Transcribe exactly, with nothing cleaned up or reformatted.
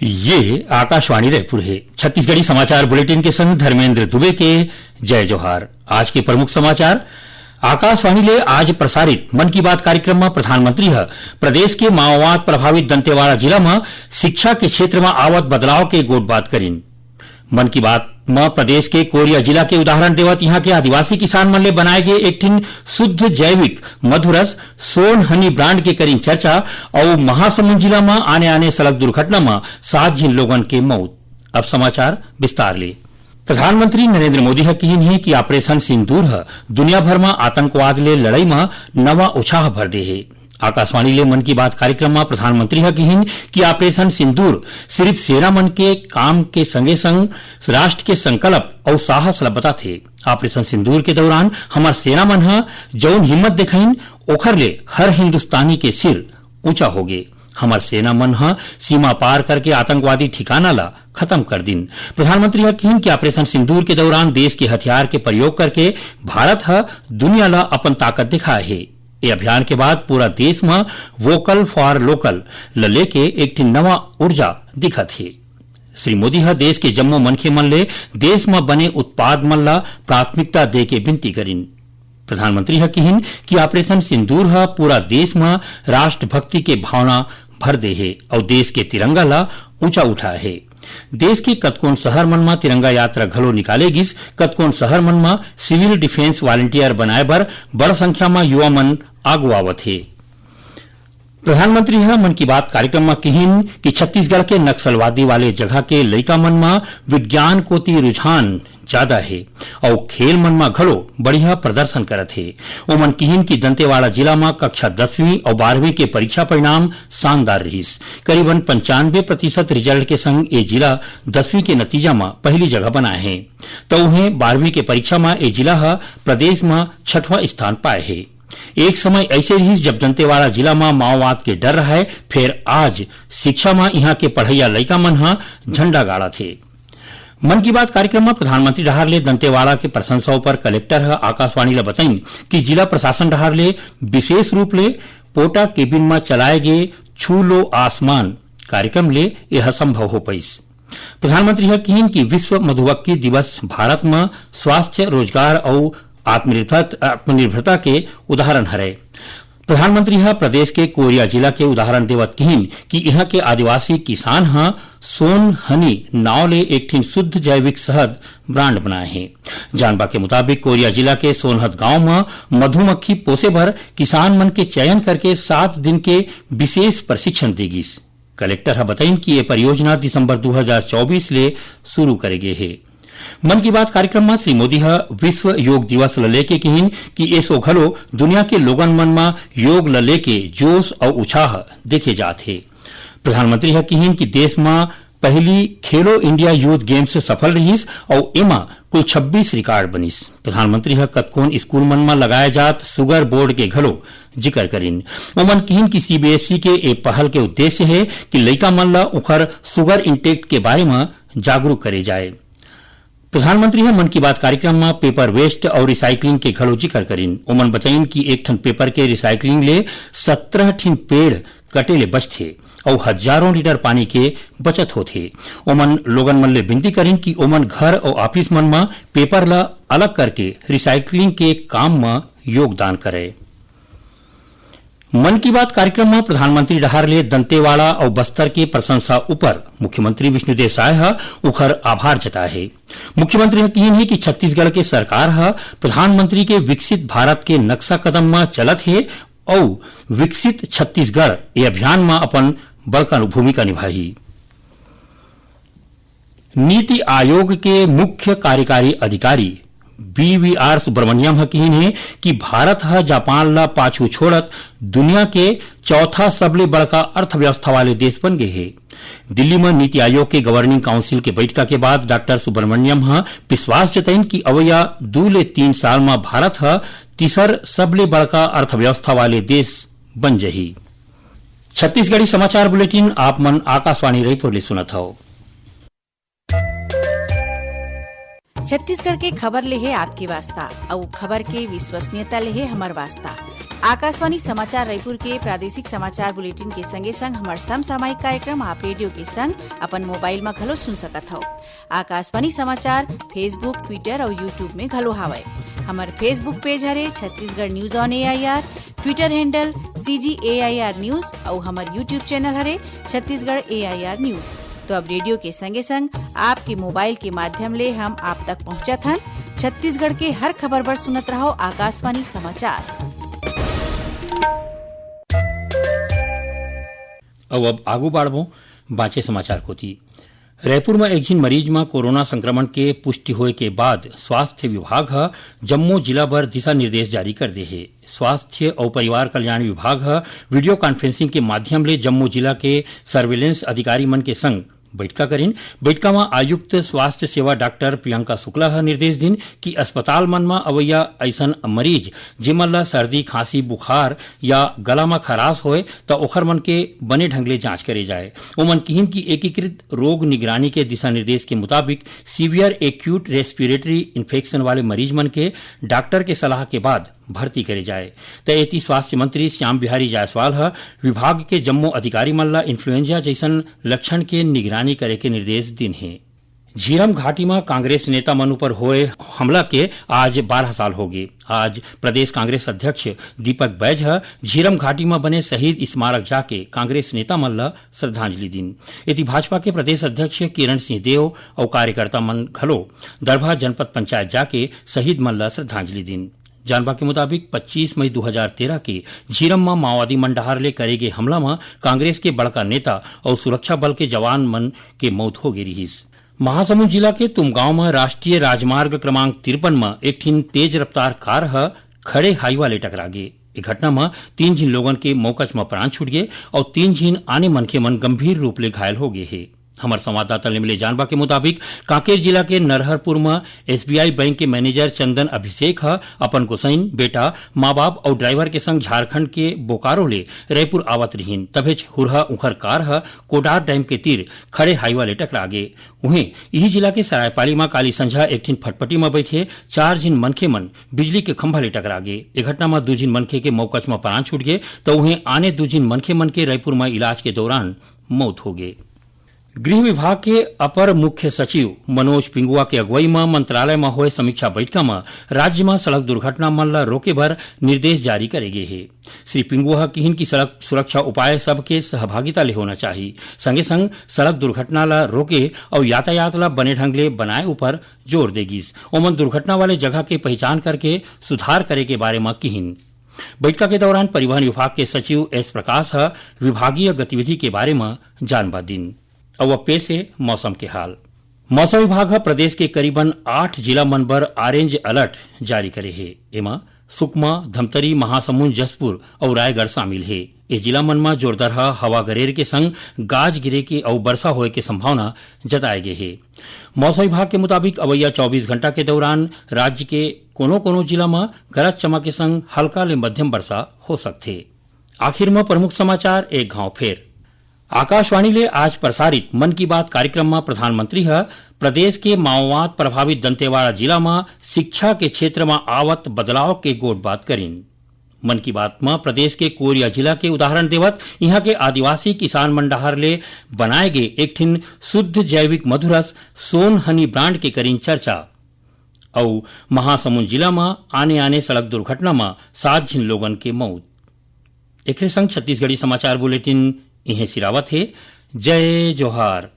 ये आकाशवाणी रायपुर हे। छत्तीसगढ़ी समाचार बुलेटिन के संग धर्मेंद्र दुबे के जय जोहार। आज के प्रमुख समाचार। आकाशवाणी ले आज प्रसारित मन की बात कार्यक्रम म प्रधानमंत्री ह प्रदेश के माओवाद प्रभावित दंतेवाड़ा जिला म शिक्षा के क्षेत्र म आवत बदलाव के गोठबात करिन। मन की बात म प्रदेश के कोरिया जिला के उदाहरण देवत इहां के आदिवासी किसान मन ले बनाए गे एक ठिन शुद्ध जैविक मधुरस सोन हनी ब्रांड के करिन चर्चा अउ महासमुंद जिला म आने-आने सड़क दुर्घटना म सात झिन लोगन के मौत। अब समाचार विस्तार ले। प्रधानमंत्री नरेंद्र मोदी ह किहिन हे कि ऑपरेशन सिंदूर ह दुनिया भर म आतंकवाद ले लड़ई म नवा उछाह भर दे हे। आकाशवाणी ले मन की बात कार्यक्रम म प्रधानमंत्री ह किहिन कि ऑपरेशन सिंदूर सिरिफ सेना मन के काम के संगे-संग राष्ट्र के संकल्प अउ साहस ल बताथे। ऑपरेशन सिंदूर के दौरान हमर सेना मन ह जउन हिम्मत देखाइन, ओखर ले हर हिंदुस्तानी के सिर ऊंचा होगे। हमर सेना मन ह सीमा पार करके आतंकवादी ठिकाना ल खतम कर दिन। प्रधानमंत्री ह किहिन कि ऑपरेशन सिंदूर के दौरान देश के हथियार के प्रयोग करके भारत ह दुनिया ल अपन ताकत दिखाए हे। ए अभियान के बाद पूरा देश म वोकल फॉर लोकल ल लेके एक ठिन नवा ऊर्जा दिखत हे। श्री मोदी ह देश के जम्मो मनखे मन ले देश म बने उत्पाद मन ल प्राथमिकता दे के विनती करिन। प्रधानमंत्री ह किहिन कि ऑपरेशन सिंदूर ह पूरा देश म राष्ट्रभक्ति के भावना भर दे हे अउ देश के तिरंगा ल ऊंचा उठाए हे। देश के कतकोन शहर मन म तिरंगा यात्रा घलो निकाले गिस। कतकोन शहर मन म सिविल डिफेंस वॉलंटियर बनाए बर बड़ संख्या म युवा मन आगू आवत हे। प्रधानमंत्री ह मन की बात कार्यक्रम म किहिन कि छत्तीसगढ़ के नक्सलवादी वाले जगह के लइका मन म विज्ञान कोति रुझान जादा हे अउ खेल मन म घलो बढ़िया प्रदर्शन करत हे। ओमन किहिन कि दंतेवाड़ा जिला म कक्षा दसवीं अउ बारहवीं के परीक्षा परिणाम शानदार रिहिस। करीबन पंचानबे प्रतिशत रिजल्ट के संग ए जिला दसवीं के नतीजा म पहली जगह बनाए हे। त उहें बारहवीं के परीक्षा म ए जिला ह प्रदेश म छठवां स्थान पाए हे। एक समय अइसे रिहिस, जब दंतेवाड़ा जिला म माओवाद के डर रहय, फेर आज शिक्षा म इहां के पढ़इया लइका मन ह झंडा गाड़त हे। मन की बात कार्यक्रम म प्रधानमंत्री डहार ले दंतेवाड़ा के प्रशंसा उपर कलेक्टर ह आकाशवाणी ल बताइन कि जिला प्रशासन डहार ले विशेष रूप ले पोटा केबिन म चलाए गे छू लो आसमान कार्यक्रम ले एह संभव हो पइस। प्रधानमंत्री ह किहिन कि विश्व मधुमक्खी दिवस भारत म स्वास्थ्य, रोजगार अउ आत्मनिर्भर-, आत्मनिर्भरता के उदाहरण हरय। प्रधानमंत्री ह प्रदेश के कोरिया जिला के उदाहरण देवत किहिन कि इहां के आदिवासी किसान ह सोन हनी नाव ले एक ठिन शुद्ध जैविक शहद ब्रांड बनाए हे। जानबा के मुताबिक, कोरिया जिला के सोनहत गांव म मधुमक्खी पोसे बर किसान मन के चयन करके सात दिन के विशेष प्रशिक्षण दे गिस। कलेक्टर ह बताइन कि ये परियोजना दिसंबर दू हजार चौबीस ले शुरू करे गे हे। मन की बात कार्यक्रम म श्री मोदी ह विश्व योग दिवस ल लेके किहिन कि एसो घलो दुनिया के लोगन मन म योग ल लेके जोश अउ उत्साह देखे जात हे। प्रधानमंत्री ह किहिन कि देश म पहली खेलो इंडिया यूथ गेम्स सफल रिहिस अउ एमा कुल छब्बीस रिकॉर्ड बनिस। प्रधानमंत्री ह कतकोन स्कूल मन म लगाए जात शुगर बोर्ड के घलो जिकर करिन। ओमन किहिन कि सीबीएसई के ए पहल के उद्देश्य हे कि लइका मन ल उखर शुगर इंटेक के बारे म जागरूक करे जाए। प्रधानमंत्री ह मन की बात कार्यक्रम म पेपर वेस्ट अउ रिसाइकलिंग के घलो जिकर करिन। ओमन बताइन कि एक ठन पेपर के रिसाइकलिंग ले सत्रह ठिन पेड़ कटे ले बचथे अउ हजारों लीटर पानी के बचत होथे। ओमन लोगन मन ले विनती करिन कि ओमन घर अउ ऑफिस मन म पेपर ल अलग करके रिसाइकलिंग के काम म योगदान करय। मन की बात कार्यक्रम म प्रधानमंत्री डहार ले दंतेवाड़ा अउ बस्तर के प्रशंसा उपर मुख्यमंत्री विष्णुदेव साय ह उखर आभार जताए हे। मुख्यमंत्री ह किहिन हे कि छत्तीसगढ़ के सरकार ह प्रधानमंत्री के विकसित भारत के नक्शा कदम म चलत हे अउ विकसित छत्तीसगढ़ ए अभियान म अपन बड़का भूमिका निभाही। नीति आयोग के मुख्य कार्यकारी अधिकारी बीवीआर सुब्रमण्यम ह किहिन हे कि भारत ह जापान ल पाछू छोड़त दुनिया के चौथा सबले बड़का अर्थव्यवस्था वाले देश बन गे हे। दिल्ली म नीति आयोग के गवर्निंग काउंसिल के बैठका के बाद डॉक्टर सुब्रमण्यम ह विश्वास जताइन कि अवइया दू ले तीन साल म भारत ह तीसर सबले बड़का अर्थव्यवस्था वाले देश बन जही। छत्तीसगढ़ी समाचार बुलेटिन आप मन आकाशवाणी रायपुर ले सुनत हव। छत्तीसगढ़ के खबर ले हे आपके वास्ता, अउ खबर के विश्वसनीयता ले हे हमर वास्ता। आकाशवाणी समाचार रायपुर के प्रादेशिक समाचार बुलेटिन के संगे संग हमर समसामयिक कार्यक्रम आप रेडियो के संग अपन मोबाइल म घलो सुन सकत हव। आकाशवाणी समाचार Facebook, Twitter अउ YouTube में घलो हावय। हमर Facebook पेज हरे Chhattisgarh news on AIR, Twitter handle CG AIR news अउ हमर YouTube चैनल हरे छत्तीसगढ़ एआईआर न्यूज। तो अब रेडियो के संगे संग आपके मोबाइल के माध्यम ले हम आप तक पहुंचत हन। छत्तीसगढ़ के हर खबर बर सुनत रहो आकाशवाणी समाचार। अउ अब आगू बाढ़बो बांचे समाचार कोती। रायपुर म एक झिन मरीज म कोरोना संक्रमण के पुष्टि होए के बाद स्वास्थ्य विभाग ह जम्मो जिला बर दिशा निर्देश जारी कर दे हे। स्वास्थ्य अउ परिवार कल्याण विभाग ह वीडियो कॉन्फ्रेंसिंग के माध्यम ले जम्मो जिला के सर्वेलेंस अधिकारी मन के संग बइठका करिन। बइठका म आयुक्त स्वास्थ्य सेवा डॉक्टर प्रियंका शुक्ला ह निर्देश दिन कि अस्पताल मन म अवइया अइसन मरीज, जेमन ल सर्दी, खांसी, बुखार या गला म खराश होय, त ओखर मन के बने ढंग ले जांच करे जाय। ओमन किहिन कि एकीकृत रोग निगरानी के दिशा निर्देश के मुताबिक सीवियर एक्यूट रेस्पिरेटरी इन्फेक्शन वाले मरीज मन के डॉक्टर के सलाह के बाद भर्ती करे जाय। त एती स्वास्थ्य मंत्री श्याम बिहारी जायसवाल ह विभाग के जम्मो अधिकारी मन ल इन्फ्लुएंजा जइसन लक्षण के निगरानी करे के निर्देश दिन हे। झीरम घाटी म कांग्रेस नेता मन ऊपर होए हमला के आज बारह साल होगे। आज प्रदेश कांग्रेस अध्यक्ष दीपक बैज ह झीरम घाटी म बने शहीद स्मारक जाके कांग्रेस नेता मन ल श्रद्धांजलि दिन। एती भाजपा के प्रदेश अध्यक्ष किरण सिंह देव अउ कार्यकर्ता मन घलो दरभा जनपद पंचायत जाके शहीद मन ल श्रद्धांजलि दिन। जानबा के मुताबिक, पच्चीस मई दू हजार तेरह के झीरम म माओवादी मन डहार ले करे गे हमला म कांग्रेस के बड़का नेता अउ सुरक्षा बल के जवान मन के मौत हो गे रिहिस। महासमुंद जिला के तुमगांव म राष्ट्रीय राजमार्ग क्रमांक तिरपन म एक ठिन तेज रफ्तार कार ह खड़े हाईवा ले टकरा गे। ए घटना म तीन झिन लोगन के मौकच म प्राण छूट गे अउ तीन झिन आने मनखे मन गंभीर रूप ले घायल हो गे हे। हमर संवाददाता ले मिले जानबा के मुताबिक, कांकेर जिला के नरहरपुर म एसबीआई बैंक के मैनेजर चंदन अभिषेक ह अपन गोसइन, बेटा, मां-बाप अउ ड्राइवर के संग झारखंड के बोकारो ले रायपुर आवत रिहिन। तभेच हुरहा उंखर कार ह कोडार डैम के तीर खड़े हाईवा ले टकरा गे। उहें, इही जिला के सरायपाली म काली संझा एक ठिन फटफटी म बइठे चार झिन मनखे मन बिजली के खंभा ले टकरा गे। ए घटना म दू झिन मनखे के मौकच म प्राण छूट गे, त उहें आने दू झिन मनखे मन के रायपुर म इलाज के दौरान मौत हो गे। गृह विभाग के अपर मुख्य सचिव मनोज पिंगुआ के अगुवई म मंत्रालय म होए समीक्षा बइठका म राज्य म सड़क दुर्घटना मन ल रोके बर निर्देश जारी करे गे हे। श्री पिंगुआ ह किहिन कि सड़क सुरक्षा उपाय सबके सहभागिता ले होना चाही, संगे संग सड़क दुर्घटना ल रोके अउ यातायात ल बने ढंग ले बनाए ऊपर जोर दे गिस। ओमन दुर्घटना वाले जगह के पहिचान करके सुधार करे के बारे म किहिन। बइठका के दौरान परिवहन विभाग के सचिव एस प्रकाश ह विभागीय गतिविधि के बारे म जानबा दिन। अउ अब पेश हे मौसम के हाल। मौसम विभाग ह प्रदेश के करीबन आठ जिला मन बर ऑरेंज अलर्ट जारी करे हे। एमा सुकमा, धमतरी, महासमुंद, जशपुर अउ रायगढ़ शामिल हे। ए जिला मन म जोरदारहा हवा गरेर के संग गाज गिरे के अउ बरसा होए के संभावना जताए गे हे। मौसम विभाग के मुताबिक अवइया चौबीस घंटा के दौरान राज्य के कोनो-कोनो जिला म गरज चमक के संग हल्का ले मध्यम बरसा हो सकथे। आखिर म प्रमुख समाचार एक घांव फेर। आकाशवाणी ले आज प्रसारित मन की बात कार्यक्रम म प्रधानमंत्री ह प्रदेश के माओवाद प्रभावित दंतेवाड़ा जिला म शिक्षा के क्षेत्र म आवत बदलाव के गोठ बात करिन। मन की बात म प्रदेश के कोरिया जिला के उदाहरण देवत इहां के आदिवासी किसान मन डहार ले बनाए गे एक ठिन शुद्ध जैविक मधुरस सोन हनी ब्रांड के करिन चर्चा। अउ महासमुंद जिला म आने-आने सड़क दुर्घटना म सात झिन लोगन के मउत। एकरे संग छत्तीसगढ़ी समाचार बुलेटिन इहें सिरावत हे। जय जोहार।